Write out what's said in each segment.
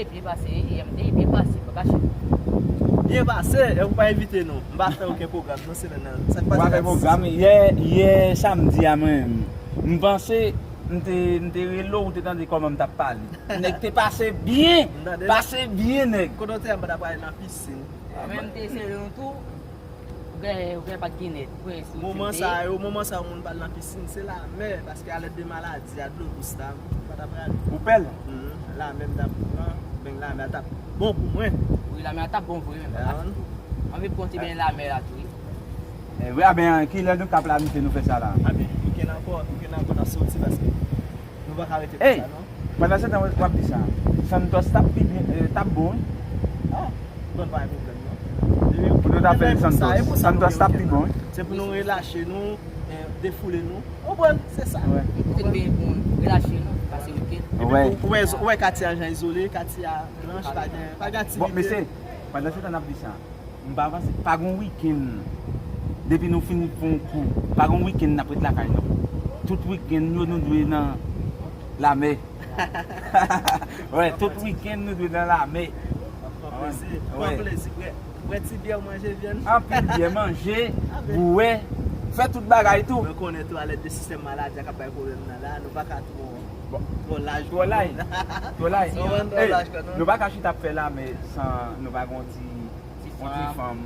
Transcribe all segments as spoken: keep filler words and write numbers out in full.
Byen pase, yè m te byen pase, pa kache. Byen pase, e ou pa envite nou. M pa fè okenn pwogram, non, semèn nan. Sa k pase la? Ou pa fè pwogram? Yè, yè samdi a, mwen, m panse, m te, m te rele w, ou te tande kòman m t ap pale. Nèg te pase byen, pase byen, nèg. Kote w te a, m pa t ap prale nan pisin. Mwen, m te sere nou tou. Ou gen, ou gen pa t gen nèt, ou gen sou Moman sa yo, moman sa yo, moun pa al nan pisin, se lamè, paske alèt de maladi a, dlo dous la, m pa ta prale. Ou pè l? Mhm, lamè m t ap pran, beny lamè a t ap bon pou mwen. Wi, lamè a t ap bon vre, men pa fasil tou. Anvi konte beny lamè la tou, wi. Eh, wi, a ben, kilè nou ka planifye nou fè sa la? A ben, wikenn ankò, wikenn ankò n ap soti, paske Nou pa ka rete konsa, non. Pandan se tan w ap di sa, Santos t ap pi byen, eh, t ap bon, wi. Ah, bon, pa gen pwoblèm, non. Pou nou ta fè Santos, Santos t ap pi bon, wi. Se pou nou relache nou, eh, defoule nou. Ou konprann? Se sa. Wi. Ou fin byen pou nou relache nou, pase wikenn. Epi ou, ou wè, ou wè katye a jan izole, katye a blanch, pa gen, pa gen aktivite. Bon, mesye, pandan se tan n ap di sa, M pa panse, pa gon wikenn. Depi nou fin fè yon kou, pa gon wikenn n ap ret lakay nou. Tout wikenn yo, nou dwe nan lamè. Wè, tout wikenn nou dwe nan lamè. Pran plezi, pran plezi. Bwè, bwè ti byè, manje vyann. Anpil byè, manje, bwè, fè tout bagay tou. Mwen konnen tou, alèt de sistèm maladi a k ap bay pwoblèm nan la, nou pa ka twò, twò laj. Twò laj. Twò laj. Nou pa ka chita ap fè lamè san nou pa gon ti Yon ti fanm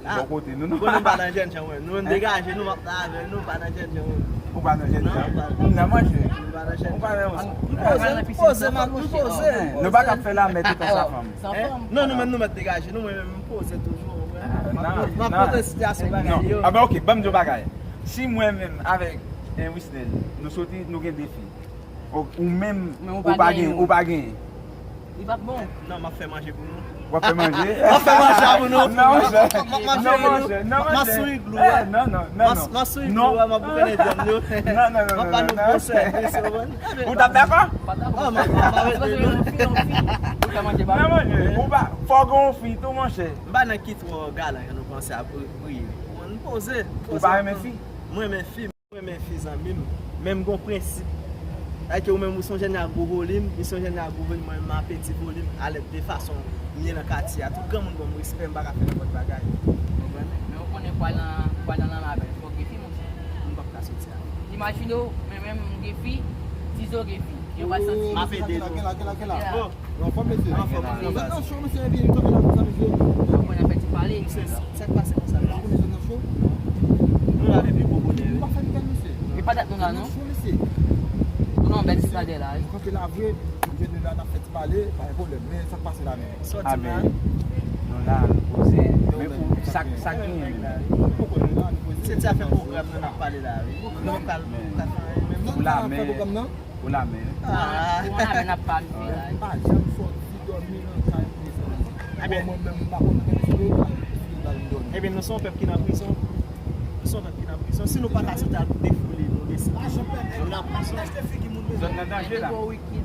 bò kote nou, non. Bon, nou pa nan jèn jan, mwen. Nou menm degaje nou, m ap la avè nou, pa nan jèn jan, mwen. Ou pa nan jèn jan? Non, monchè. Nou pa nan jèn jan. Ou pa nan jèn jan. M poze, m poze, m poze. Nou pa ka fè lamè tout an san fanm. Non, nou menm nou mèt degaje nou, mwen menm m poze toujou, ou konprann? M ap konte sitiyasyon bagay yo. A ben, oke, ban m di w bagay. Si mwen menm avèk, eh, Wisnel, nou soti, nou gen defi. Ou, ou menm, ou pa gen, ou pa gen. Li p ap bon. Non, m ap fè manje pou nou. W ap fè manje? M ap fè manje pou nou. Non, monchè. M ap manje pou nou. M ap souri glou a. Non, non, non, non. M ap souri glou a, m ap boukannen vyann yo. Non, non, non, non. M ap ba nou bon sèvis, ou konprann? Ou t ap dakò? Oh, m ap, m ap arete nou. Non, monchè. Ou pa, fò w gen yon fi tou, monchè. M pa nan ki twò galan jan nou panse a pou, pou ye. M poze, poze. Ou pa renmen fi? Mwen renmen fi. Mwen renmen fi zanmi m, men m gon prensip. Sa vle di ou menm ou se yon jèn a gwo volim, li se yon jèn a gwo volim, mwen menm m a peti volim, alèd de fason m ye nan katye a. Tout granmoun ban m respè, m pa ka fè nenpòt bagay. Ou konprann? Men ou konnen pral nan, pral nan lanmè avè l, fò w gen fi, monchè. M p ap ka soti avè l. Imajine w, mwen menm m gen fi, Tizo gen fi. Yo pral santi. M ap ede nou. Kela, kela, kela, kela. Bon. Anfòm, mesye. Anfòm, anfòm. Zòt nan cho, mesye, epi kanpe la konsa, mesye. Mwen ap fè ti pale. Mesye, sa k pase konsa la? Ou konnen zòt nan cho? Nou la depi bon bonè, wi. Nou pa fè nouvèl, mesye. E pa dat nou la, non? Zòt nan cho, mesye. Nou nan bèl sitadè la, wi. Nou kanpe la vre, nou vin la, n ap fè ti pale, pa gen pwoblèm. Men sa k pase la menm? Sòti la. Nou la, nou poze. Men pou sa, sa k genyen menm? Se ti afè pwogram nan n ap pale la, wi. Nou pral, pral fè menm. Pou lamè. Pou lamè. Ah. Pou lamè n ap planifiye la. Pa janm sòti dòmi nan kay mwen. Bon, mwen menm, m pa konn nan ki lòt kay m dòmi. Ebyen, nou se yon pèp ki nan prizon. Nou se yon pèp ki nan prizon. Si nou pa ka sòti al defoule nou, desann. Nou nan prizon. Zòn nan danje la.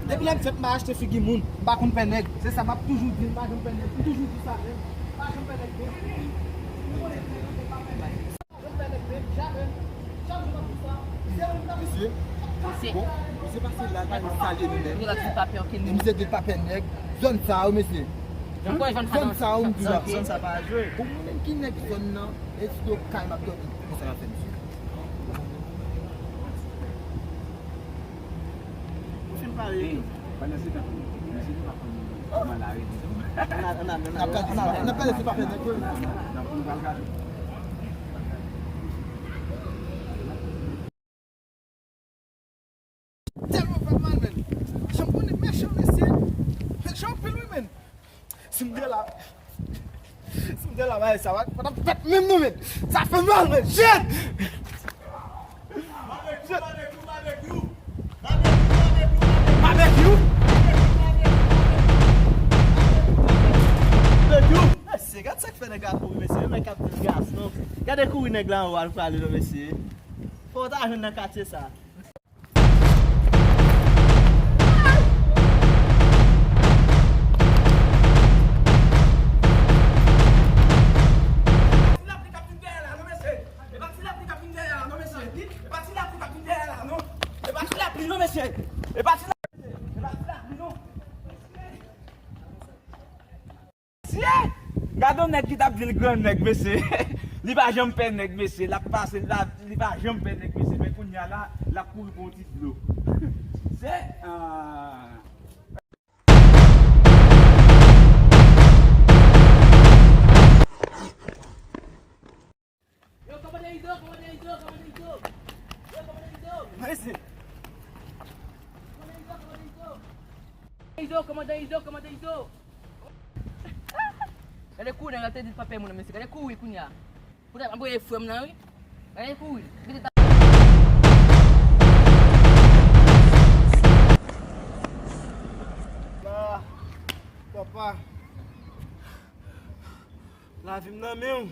Depi lè m fèt, m pa achte figi moun. M pa konn pè nèg. Se sa m ap toujou di, m pa janm pè nèg. M toujou di sa menm. M pa janm pè nèg menm. Mesye, bon, misye pase la, pa gen salye nou menm. E misye di l pa pè nèg. Zòn sa yo, mesye. Zòn sa yo, m di la. Zòn sa pa jwe. Ou konnen ki nèg zòn nan, e si yo kay m ap dòmi. Konsa n ap fè, mesye. Ou fin pale. Pandan se tan, mesye nou pa konn kòman la rete. N ap gade, n ap gade, n ap gade si pa fè nèg yo. Nan pou nou pral gade. Tèlman fè m mal, men. Jan m konnen mechan, mesye. Mechan anpil, wi, men. Si m te la, si m te la, bagay sa pa, pa t ap fèt menm non, men. Sa fè mal, men. Shit! Shit! Babekyou! Babekyou! Mesye, gad sa k fè nèg la kouri, mesye. Yon nèg k ap di l gason. Gade kouri nèg la anwo al prale non, mesye. Fò w ta jwenn nan katye sa. Gade yon nèg ki t ap di l gran nèg, mesye. Li pa janm pè nèg, mesye. L ap pase, li pa, li pa janm pè nèg, mesye. Men kounye a la, l ap kouri pou yon ti dlo. Se, ah. Yo, kòmandè Izo, kòmandè Izo, kòmandè Izo. Yo, kòmandè Izo. Mèsi. Kòmandè Izo, kòmandè Izo. Izo, kòmandè Izo, kòmandè Izo. Gade kouri, nèg la te di l pa pè moun nan, mesye. Gade kouri kounye a. Pou ta anvoye frè m nan, wi. Gade kouri. Mete ta- Ah, papa. Lavi m nan men w.